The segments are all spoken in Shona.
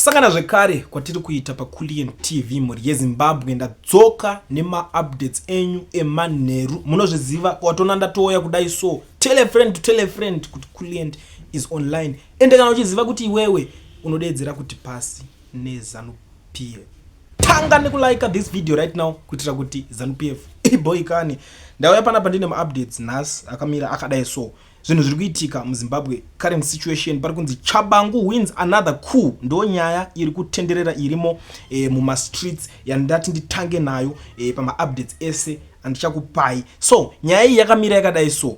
Kusangana zvekare kwatiri kuita paCullion TV, mhuri yeZimbabwe. Ndadzoka nemaupdates enyu emanheru. Munozviziva, watona ndatouya kudai, so tell a friend to tell a friend kuti Cullian is online. Ende kana uchiziva kuti iwewe unodeedzera kuti pasi neZANU PF, tanga nekulike this video right now kuitira kuti ZANU PF iboikane. Ndauya panapa ndine maupdates nhasi akamira akadai. So zvinhu zviri kuitika muZimbabwe, current situation, pari kunzi Tshabangu wins another coup. Ndo nyaya iri kutenderera irimo mumastreets yandati nditange nayo pamaupdates ese andichakupai. So nyaya iyi yakamira yakadai. So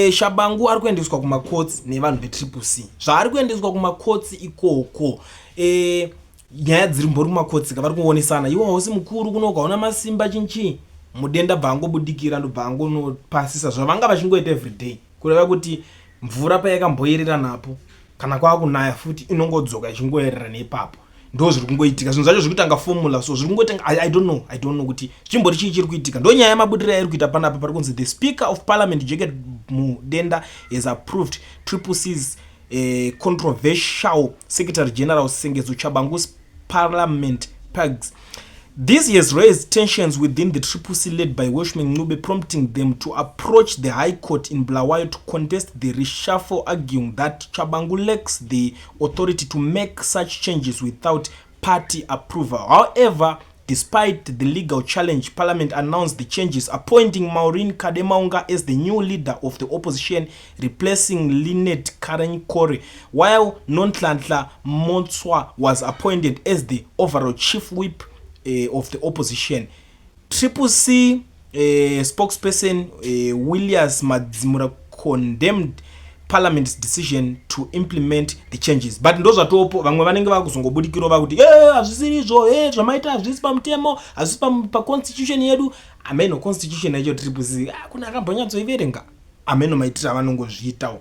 Tshabangu ari kuendeswa kumacourts nevanhu veTriple C. Zvaari kuendeswa kumacourts ikoko, nyaya dziri mbori kumacourts ka, vari kuonesana, iwe hausi mukuru kuno, ukaona masimba chinchi. Mudenda bva angobudikira, ndobva angonopasisa zvavanga vachingoita everyday, kureva kuti mvura payakamboyerera napo, kana kwakunaya futi inongodzoka ichingoyerera neipapo. Ndo zviri kungoitika. Zvinhu zvacho zviri kutanga formula, so zviri kungoita, I don't know kuti chimbori chii chiri kuitika. Ndo nyaya yamabudiro yairi kuita panapa. Pari kunzi the Speaker of Parliament, Jacob Mudenda, has approved Triple C's controversial Secretary General Sengezo Tshabangu's parliament purge. This has raised tensions within the Triple C led by Welshman Ncube, prompting them to approach the High Court in Bulawayo to contest the reshuffle, arguing that Tshabangu lacks the authority to make such changes without party approval. However, despite the legal challenge, Parliament announced the changes, appointing Maureen Kademaunga as the new leader of the opposition, replacing Lynette Karenyi-Kore, while Nonhlanhla Motshwa was appointed as the overall chief whip of the opposition. Triple C spokesperson Williams Madzimura condemned Parliament's decision to implement the changes. But ndo zvatopo, vamwe vanenge vakuzongobudikirawo vakuti, "E, hazvisiri izvo, e zvamaita hazvisi pamutemo, hazvisi paconstitution yedu." Ameno constitution yacho Triple C, ah, kuna akambonyatsoiverenga? Ameno maitiro avanongozviitawo.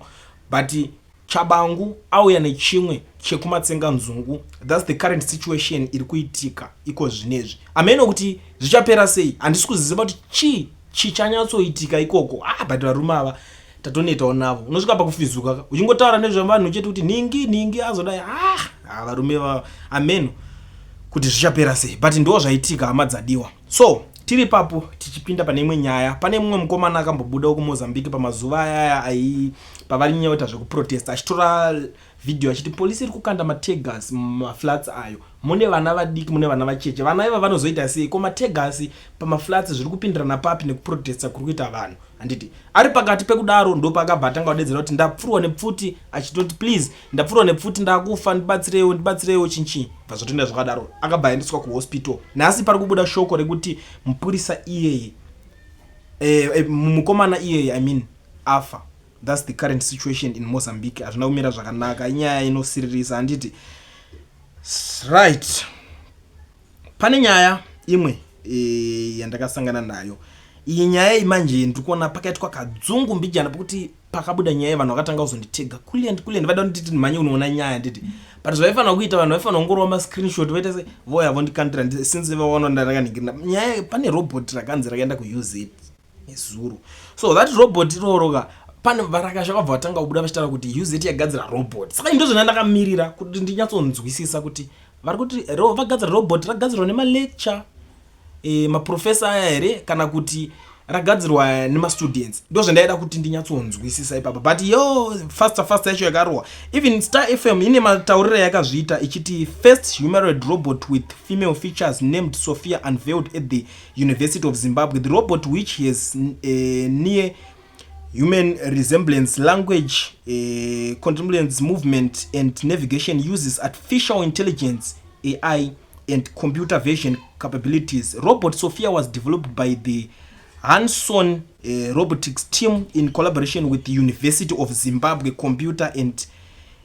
But Tshabangu auya nechimwe chekumatsenga nzungu. That's the current situation iri kuitika iko zvinezvi. Ameno kuti zvichapera sei, handisi kuziva kuti chii chichanyatsoitika ikoko. Ah, but varume ava tatonetawo navo. Unosvika pakufizuka uchingotaura nezvevanhu chete kuti nhingi nhingi azodai. Ah, ah, varume va, ameno kuti zvichapera sei, but ndo zvaitika, hama dzadiwa. So tiri papo, tichipinda pane imwe nyaya, pane mumwe mukomana akambobuda kuMozambique pamazuva ayaya ai pavari nyaya zvekuprotesta, achitora vhidhiyo achiti polisi iri kukanda mateargas mumaflats ayo mune vana vadiki, mune vana vacheche. Vana iva vanozoita sei? Ko mateargas pamaflats zviri kupindirana papi nekuprotesta kuri kuita vanhu? Handiti ari pakati pekudaro, ndopakabva atanga kudedzera kuti, "Ndapfurwa nepfuti," achitoti, "Please, ndapfurwa nepfuti, ndakufa, ndibatsireiwo, ndibatsireiwo," chinchi. Bva zvotoenda zvakadaro, akabva aendeswa kuhospital. Nhasi pari kubuda shoko rekuti mupurisa iyeye, mukomana iyeye, I mean, afa. That's the current situation in Mozambique. Hazvina kumira zvakanaka, inyaya inosiririsa, handiti? Right, pane nyaya imwe yandakasangana nayo. Iyi nyaya iyi manje ndiri kuona pakaitwa kadzungu mbijana, pekuti pakabuda nyaya vanhu vakatanga kuzonditega, "Kulliant, Kulliant," vaida kunditi ndimhanye kunoona nyaya, nditi, but zvaifanira kuita, vanhu vaifanira kungorova mascreenshot, vaita se voya vondikandira since vaona ndarakaningirina nyaya. Pane robot rakanzi rakaenda kuUZ nezuro. So that robot iroro ka, pane varakasha vabva vatanga kubuda vachitaura kuti UZ yagadzira robot. Saka ndo zvona ndakamirira kuti ndinyatsonzwisisa kuti vari kuti vagadzira robot, ragadzirwa nemalecture, maprofesa aya here, kana kuti ragadzirwa nemastudents. Ndo zvandaida kuti ndinyatsonzwisisa ipapa. But yo faster faster yacho yakarohwa. Even Star FM ine matauriro yakazviita ichiti, "First humanoid robot with female features named Sophia unveiled at the University of Zimbabwe. The robot, which has near human resemblance, language, contemplance, movement and navigation, uses artificial intelligence, AI, and computer vision capabilities. Robot Sophia was developed by the Hanson Robotics team in collaboration with the University of Zimbabwe computer and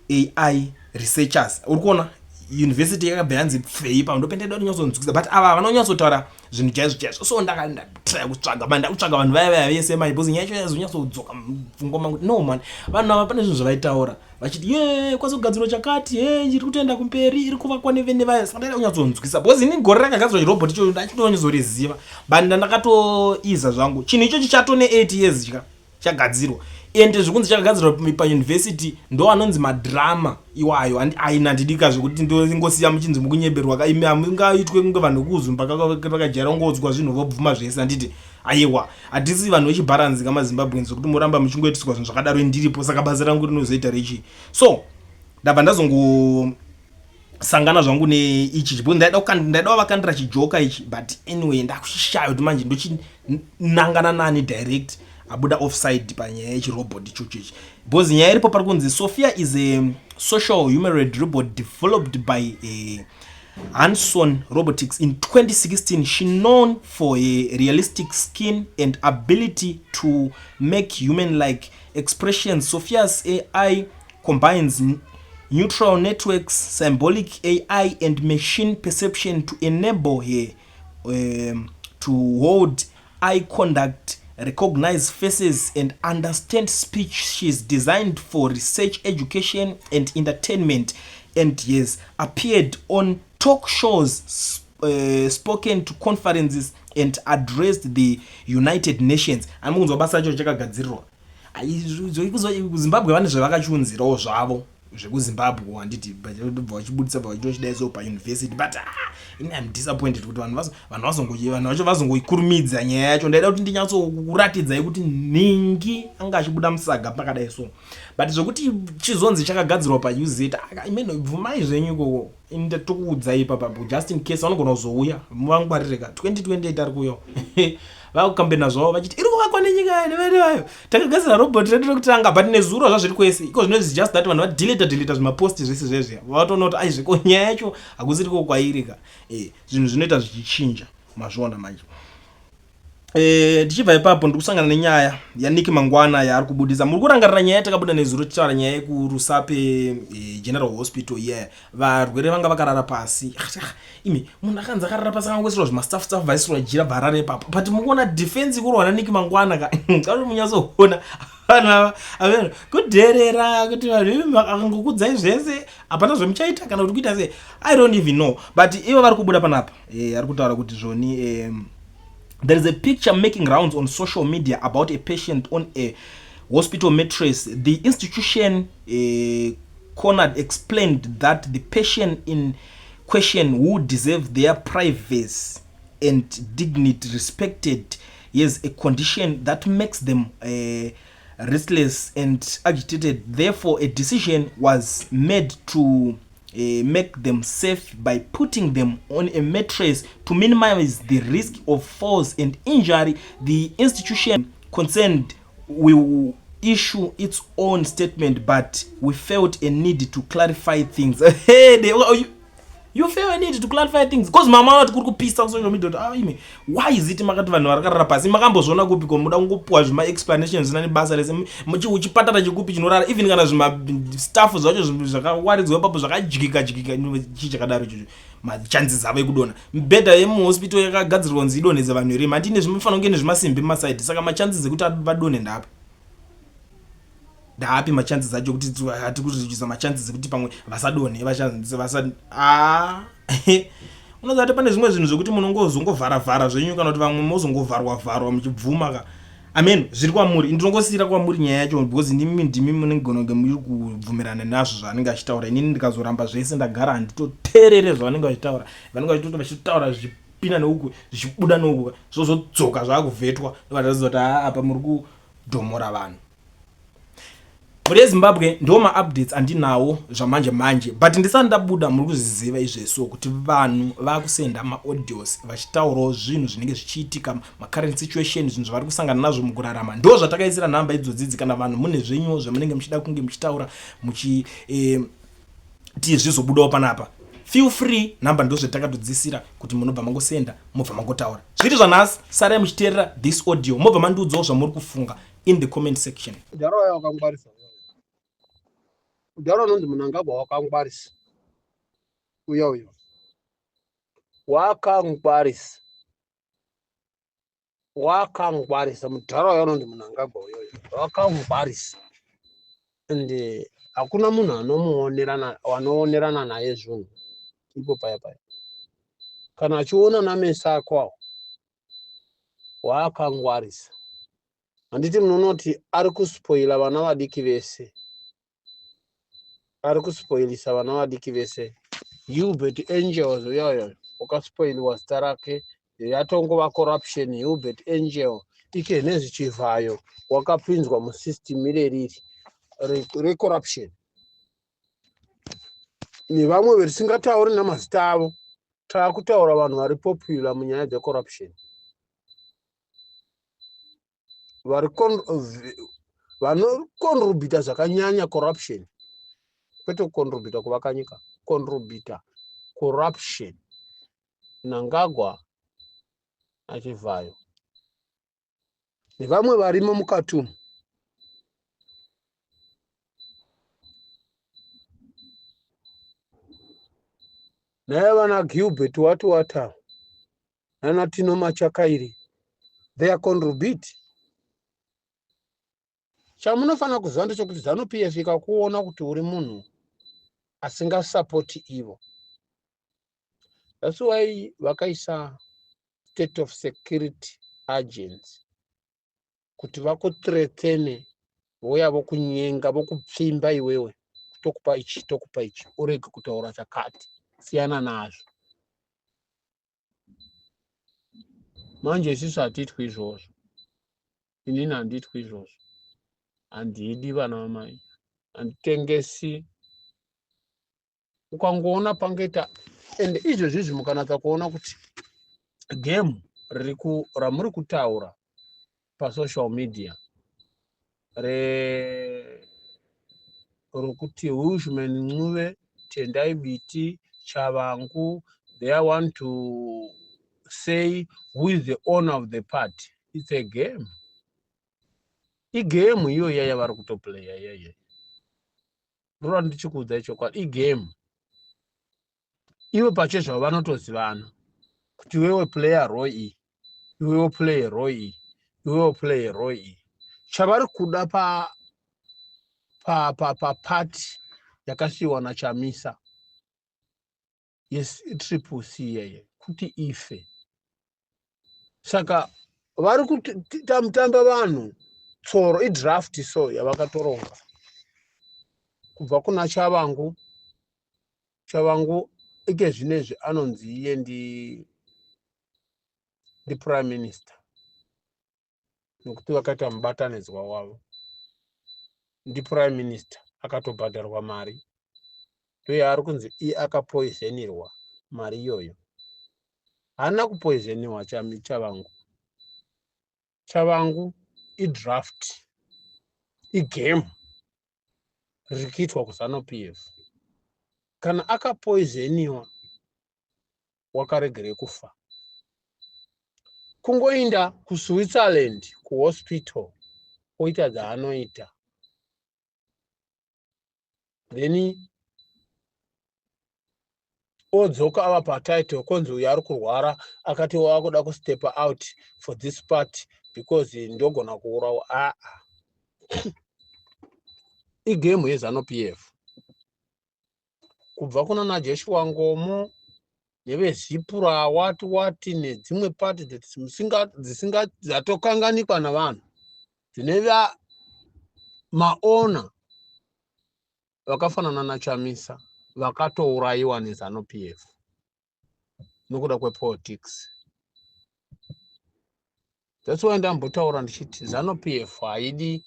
AI researchers." Uri kuona university yakabva yanzi pfei pa ndopenda kunyatsoonzwisisa, but ava vanonyatsotaura zvinhu chaizvo chaizvo. So ndakandatry kutsvaga, ma ndakutsvaga vanhu vaya vaya vese mai, because nyaya yacho yazonyatsodzoka mupfungwa mangu. No man, vanhu ava pane zvinhu zvavaitaura vachiti, "Ye, kwazogadzirwa chakati, ye iri kutoenda kumberi, iri kuvakwa nevene vaya." Saka ndaida kunyatsonzwisisa, because ini gore rakagadzirwa chirobhoti ichocho ndachitonyatsorizziva, but ndandakatoiza zvangu. Chinhu ichocho chatone 8 years chika chagadzirwa. Ende zvekunzi chakagadzirwa pauniversity ndo anonzi madrama iwayo. Aina ndidika zvekuti ndongosiya muchinzi mukunyeberwa ka imi, hamungaitwe kunge vanhu vekuzumba vakajaira kungodzwa zvinhu vobvuma zvese, handiti? Aiwa, hatisi vanhu vechibharanzi kamaZimbabweans zvekuti muramba muchingoitiswa zvinhu zvakadaro. Ndiripo, saka basa rangu rinozoita rechi? So ndabva ndazongo sangana zvangu neichi chipo. Ndaida vakandira chijoka ichi, but anyway, ndakuchishaya kuti manje ndochinangana nani direct. Abuda offside panyaya yechirobot ichocho ichi, because nyaya iripo pari kunzi Sophia is a social humanoid robot developed by a Hanson Robotics in 2016. She known for a realistic skin and ability to make human like expressions. Sophia's AI combines neural networks, symbolic AI and machine perception to enable her to hold eye contact, recognize faces and understand speech. She's designed for research, education and entertainment and has appeared on talk shows, spoken to conferences and addressed the United Nations. Anokunzwa basa racho chakagadzirirwa Zimbabwe, vane zvavakachiunzirawo zvavo zvekuZimbabwe, handiti? Bva vachibudisa, bva vachitochidai so pauniversity. But ah, ini am disappointed kuti vanhu vacho vazongoikurumidza nyaya yacho. Ndaida kuti ndinyatsokuratidzai kuti nhingi anga achibuda musaga pakadai so, but zvekuti chizonzi chakagadzirwa paUZ, imene bvumai zvenyu ikoko. Ini ndatokuudzai ipapapo, just in case vanogona kuzouya, muvangwarire ka. 2028 ari kuuyawo, vakukambena zvavo vachiti iri kuvakwa nenyika nevene vayo, takagadzira robot redu rekutanga. But nezuro zvazviri kwese iko zvino is just that vanhu vadeleta deleta zvimaposti zvese zvezve, vatoona kuti aizveko nyaya yacho hakusiriko kwairika. Zvinhu zvinoita zvichichinja, mazviona manje. Ndichibva ipapo, ndiri kusangana nenyaya yaNick Mangwana yaari kubudisa. Muri kurangarira nyaya yatakabuda nezuro tichitaura nyaya yekuRusape General Hospital iya? Yeah. Varwere vanga vakarara pasi. Imi, munhu akanzi akarara pasi, akangoisirwa zvimastaff staff, vaisirwa jira, bvarara ipapo. But mukuona defense kurwa naNick Mangwana ka, kauri munyatsoona vanhu ava kudherera kuti vanhu akangokudzai zvese, hapana zvamuchaita kana kuti kuita sei. I don't even know, but ivo vari kubuda panapa, ari kutaura kuti zvoni there is a picture making rounds on social media about a patient on a hospital mattress. The institution cornered explained that the patient in question, who deserve their privacy and dignity respected, has a condition that makes them restless and agitated. Therefore, a decision was made to make them safe by putting them on a mattress to minimize the risk of falls and injury. The institution concerned will issue its own statement, but we felt a need to clarify things. Hey, you feel a need to clarify things because mama vati kuri kupisa kusocial media kuti, ah, imi, why is it makati vanhu varikarara pasi? Makambozviona kupi? Ko muda kungopuwa zvimaexplanation zvisina nebasa rese. Chipatara chekupi chinorara? Even kana zvimastaff zvacho zvakawaridzwa ipapo zvakadyika dyika, chii chakadaro ichocho? Machances avo ekudonha, mibhedha yemuhospital yakagadzirirwa kunzi idonhedze vanhu here? Mandine zvinofanira kunge nezvimasimbi mumasaidi, saka machances ekuti vadonhe ndapi? Ndaapi machances acho kuti hati kuredusa machances ekuti pamwe vasadonhe? Vasa a unoziva kuti pane zvimwe zvinhu zvekuti munongozongovhara-vhara zvenyu, kana kuti vamwe mozongovharwa vharwa muchibvuma ka. Amen, zviri kwamuri, ndinongosiyira kwamuri nyaya yacho, because ndimi munogona kunge muri kubvumirana nazvo zvaanenge achitaura. Inini ndikazoramba zvese, ndagara handitoteerere zvavanenge vachitaura. Vanenge vachitoti vachitaura zvichipinda neuku, zvichibuda neuku, zvozodzoka zvaakuvhetwa, ndobva kuti haa, apa muri kudhomora vanhu. Mhuri yeZimbabwe, ndo maupdates andinawo zvamanje manje, but ndisati ndabuda, muri kuzviziva izveso kuti vanhu vakusenda maaudios vachitaurawo zvinhu zvinenge zvichiitika, macurrent situation, zvinhu zvavari kusangana nazvo mukurarama. Ndo zvatakaisira nhamba idzodzidzi. Kana vanhu mune zvenyuwo zvamunenge muchida kunge muchitaura muchi ti zvizobudawo panapa, feel free. Nhamba ndo zvatakatodzisira kuti munobva mangosenda, mobva mangotaura. Zviri zvanhasi, sarai muchiteerera this audio, mobva mandiudzawo zvamuri kufunga in the comment section. Mudhara waya wakangwarisa. Mudhara unonzi Munangagwa wakangwarisa. Uya uyo wakangwarisa, wakangwarisa. Mudhara uya unonzi Munangagwa uyoyo wakangwarisa, and hakuna munhu anomuonerana, anoonerana naye zvinhu ipo paya paya kana achiona nameso ako awo. Wakangwarisa. Handiti munonoti ari kuspoila vana vadiki vese, ari kuspoilisa vana vadiki vese. Gilbert Angels uyoyo wakaspoiliwa zita rake, yatongova corruption. Gilbert Angel ike nezvichivhayo wakapinzwa musystem ireriri recorruption nevamwe vetisingatauri namazita avo. Taakutaura vanhu vari popular munyaya dzecorruption, vanokontribhuta zvakanyanya corruption, kwete kukontribhuta kuvaka nyika, contributa corruption. Mnangagwa achivhayo nevamwe varimo mukati umu. Naye vana Gilbert wati wata nana Tino Machakairi, they are contribute. Chamunofanira kuziva ndechekuti Zanu PF ikakuona kuti uri munhu asingasapoti ivo, that's why vakaisa state of security agency kuti vakuthreatene, vouya vokunyenga, vokupfimba iwewe, tokupa ichi, tokupa ichi, urege kutaura chakati, siyana nazvo. Manje isusu hatiitwi izvozvo, inini handitwi izvozvo, handidi vana vamai, handitengesi. Ukangoona pangaita and izvezvi izvi mukanatsa kuona kuti game ririku ramuri kutaura pasocial media re rokuti Hushman Ncube, Tendai Biti, Chavangu, they want to say who is the owner of the party. It's a game. Igame iyo iya yavari kutoplaya iyaiya. Ndinoda ndichikuudza chokwadi, igame. Ivo pachezvavo vanotozivana kuti iwewe player role iyi, iwewe play role iyi, iwewe play role iyi. Chavari kuda pa pa pa pa party yakasiyiwa naChamisa, yes, Triple C iyeye, kuti ife. Saka vari kutamba vanhu tsoro, idraft so yavakatoronga kubva kuna Chavangu. Chavangu ike zvinezvi anonzi iye ndi ndiprime minister nekuti vakaita mubatanidzwa wavo, ndiprime minister akatobhadharwa mari, ndoyaari kunzi iye akapoizenirwa mari iyoyo. Haana kupoizeniwa Chavangu. Chavangu idraft, igame riri kuitwa kuZanu PF. Kana akapoizeniwa, wakaregerei kufa? Kungoinda kuSwitzerland kuhospital oita dzaanoita, then odzoka ava patitle, konzi uyu ari kurwara, akati waakuda kustep out for this part because ndogona kuurawa. Aa, igame yeZanu PF kubva kuna naJoshua Ngomo neveZipura, wati wati, nedzimwe pati dzisinga dzatokanganikwa navanhu, dzine maona vakafanana naChamisa vakatourayiwa neZanu PF nokuda kwepolitics. That's why ndambotaura ndichiti Zanu PF haidi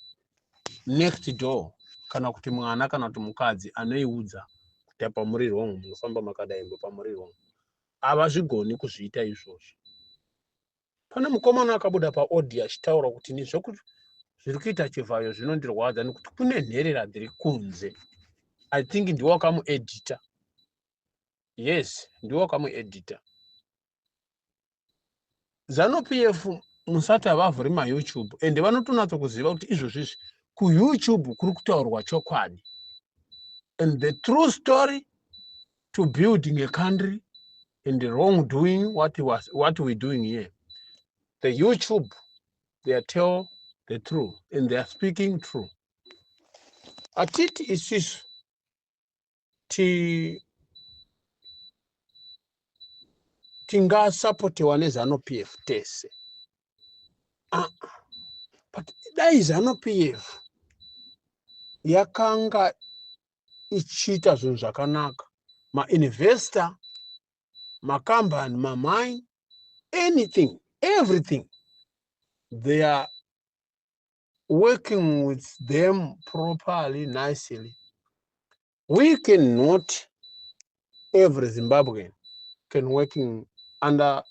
next door kana kuti mwana kana kuti mukadzi anoiudza kuti apa muri wrong, munofamba makadai, pamuri wrong. Havazvigoni kuzviita izvozvo. Pane mukomana akabuda paaudio achitaura kuti ni zviri kuita Chivhayo zvinondirwadza nekuti kune nherera dziri kunze. I think ndiwo wakamuedita. Yes, ndiwo wakamuedita. Zanu PF musati havavhuri maYouTube, ende vanotonatsa kuziva kuti izvozvizvi kuYouTube kuri kutaurwa chokwadi and the true story to building a country and the wrong doing what we're doing here. The YouTube, they are tell the truth and they are speaking true. Atiti isisu ti tingasapotiwa neZanu PF tese, ah, but Dai ZANU PF yakanga ichiita zvinhu zvakanaka, mainvestor, makambani, mamine, anything, everything, they are working with them properly, nicely. We cannot, every Zimbabwean can working under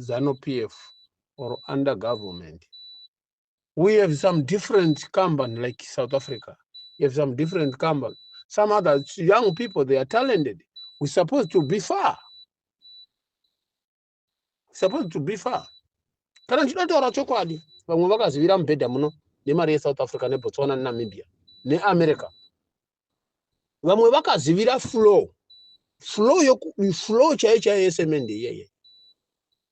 ZANU PF or under government. We have some different company like South Africa. You have some different company. Some other young people, they are talented. We're supposed to be far. Supposed to be far. Kana ndichinotaura chokwadi, vamwe vakazivira mubhedha muno nemari yeSouth Africa neBotswana neNamibia neAmerica. Vamwe vakazivira flow chaiyo chaiyo yesemende iyeye,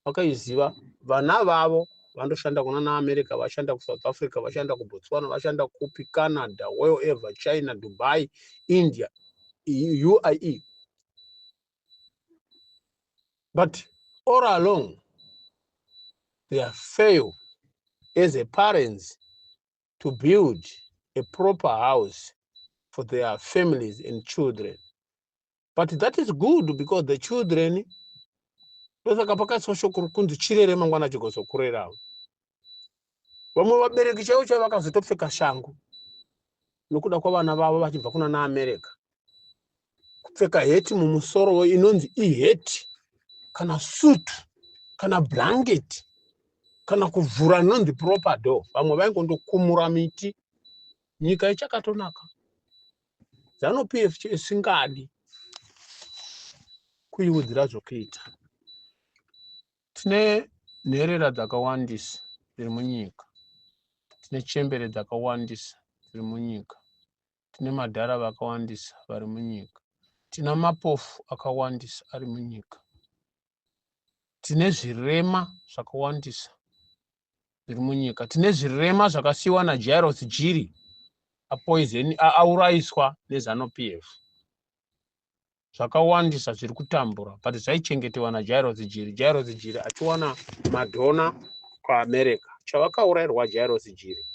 vakaiziva. Vana vavo vandoshanda kuna naAmerica, vashanda kuSouth Africa, vashanda kuBotswana, vashanda kupi, Canada, wherever, China, Dubai, India, UAE. But all along they are fail as a parents to build a proper house for their families and children. But that is good because the children, ndosaka pakaiswa shoko kunzi chirere mangwana chigozokurerawo. Vamwe vabereki chaivo chaivo vakazotopfeka shangu nokuda kwavana vavo vachibva kuna naAmerica, kupfeka heti mumusoro inonzi iheti, kana sutu, kana blanket, kana kuvhura inonzi proper door. Vamwe vaingondokumura miti. Nyika ichakatonaka, ZANU PF isingadi kuiudzira zvokuita. Tine nherera dzakawandisa dziri munyika, tine chembere dzakawandisa dziri munyika, tine madhara vakawandisa vari munyika, tina mapofu akawandisa ari munyika, tine zvirema zvakawandisa zviri munyika, tine zvirema zvakasiyiwa naJairos Jiri apoison, aurayiswa neZANU PF, zvakawandisa zviri kutambura, but zvaichengetewa naJairos Jiri. Jairos Jiri achiwana madonor kuAmerica. Chavakaurayirwa Jairos Jiri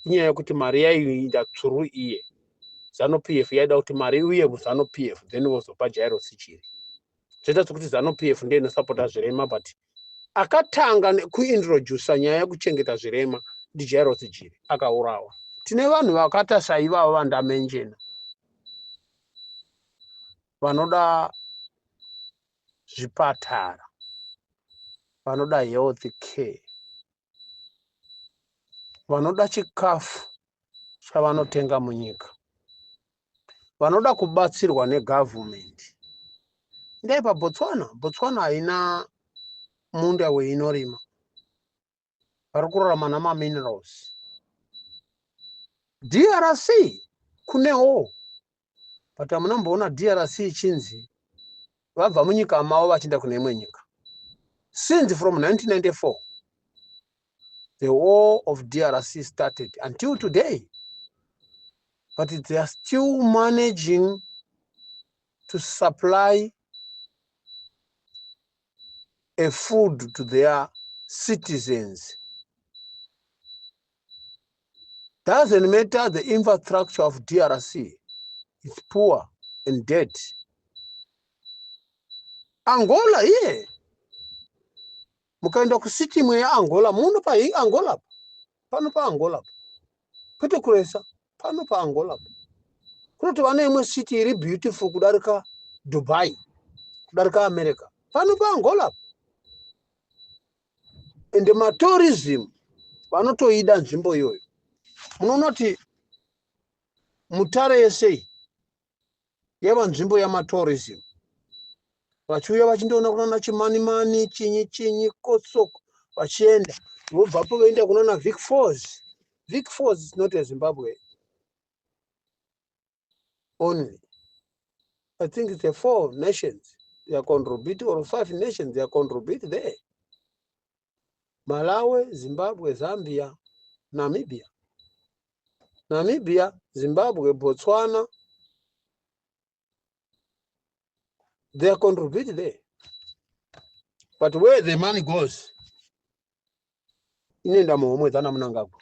inyaya yekuti mari yaiinda tsuru iye. ZANU PF yaida kuti mari iuye kuZANU PF, then vozopa Jairos Jiri. Zvoita sekuti ZANU PF ndiyo inosapota zvirema, but akatanga kuintrodusa nyaya yekuchengeta zvirema ndiJairos Jiri, akaurawa. Tine vanhu vakaita saivavo vandamenjena vanoda zvipatara, vanoda health care, vanoda chikafu chavanotenga munyika, vanoda kubatsirwa negavhumendi. Ndai paBotswana. Botswana haina munda weinorima, vari kurarama namaminerals. DRC kunewo, but hamunamboona DRC ichinzi vabva munyika mavo vachienda kune imwe nyika. Since from 1994 the war of DRC started until today, but they are still managing to supply a food to their citizens. Doesn't matter the infrastructure of DRC is poor and dead. Angola iye, mukaenda kucity imwe yeAngola muno, paAngola pano, paAngola, kwete kuresa, pano paAngola, kunotova neimwe city iri beautiful kudarika Dubai, kudarika America, pano paAngola. Ende matourism vanotoida nzvimbo iyoyo. Munoona kuti Mutare yesei yava nzvimbo yamatourism, vachiuya vachindoona kunana Chimanimani, chinyi chinyi, Kotsoko, vachienda, vobvapo voenda kunana Vic Falls. Vic Falls is not a Zimbabwe only. I think it's a four nations they are contribute, or five nations they are contribute there: Malawi, Zimbabwe, Zambia, Namibia, Zimbabwe, Botswana. They are contribute there, but where the money goes, inoenda muhomwe dzana Munangagwa.